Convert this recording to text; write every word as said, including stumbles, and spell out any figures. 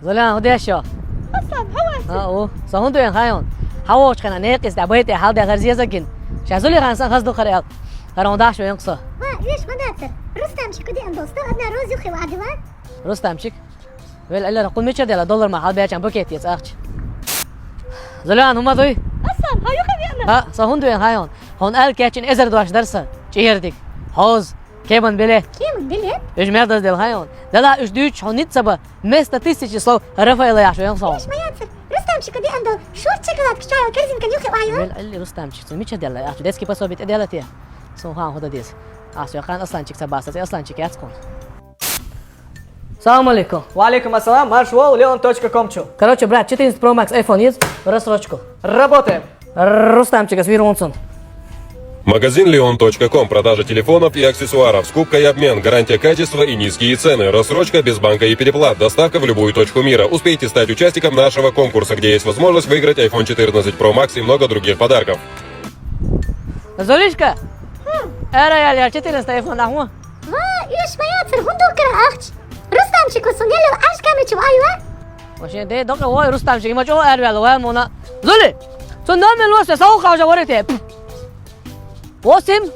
Зулихан, хӀун деш йо? Аслан, хьо вац? А, у, со хӀун дуьйна хьайон? Хьо вохчу хенахь некъиста дӀа бай тӀе хьал дехар зезагин. Ша Зулихана сан хаза ду хара аьлла. ХӀара хьуна дахьаш вен со. Ва, уьш ма дацара. Рустамчик куди андол, сто одна роза юххе вадила. Рустамчик? Вел, Аллара, кху мича дела доллар ма хьал бечан букет яц ахча. Зулихан, хӀума дуй? Аслан, хьо юххе веана? А, со хӀун дуьйна хьайон? Хьуна аьлла кечйина эзар дош дара сан, чӀердиг. Хьоз. Кеман билет? Кеман билет? Уьш мел дазделла хьайон. Дала уьш дуьйцуш хьуна ницкъ ца ба, вместо тысячи слов Рафаэла яхьаш вен со. Иш ма яцар. Рустамчика деан дол шорт шоколадка чайо корзинкан юххе вайо. Вел, Алли, Рустамчик, цу мича делла? Ахча детский пособие тӀе делла те? Сун хаан худа дез. Ас ве хан Асланчик ца баса, ци Асланчик яц кхун. Салам алейкум. Ва алейкум ассалам. Марш вол, Леон точка ком чу. Короче, брат, четырнадцать Pro Max iPhone есть в рассрочку. Работаем. Рустамчика с Вирунцем. Магазин леон точка ком. Продажа телефонов и аксессуаров. Скупка и обмен. Гарантия качества и низкие цены. Рассрочка без банка и переплат. Доставка в любую точку мира. Успейте стать участником нашего конкурса, где есть возможность выиграть iPhone четырнадцать Pro Max и много других подарков. Зулишка! Эра, я, я, четырнадцать iPhone, ахму. Ва, иш ма яцар, хӀун духкара ахча? Рустамчик, ва сунеллал аш камечу айва? Вообще, де, дока, ой, Рустамчик, има чо арвяла, ва мона. Зули! Сун номер лосе, сау хаужа варите. Восемь,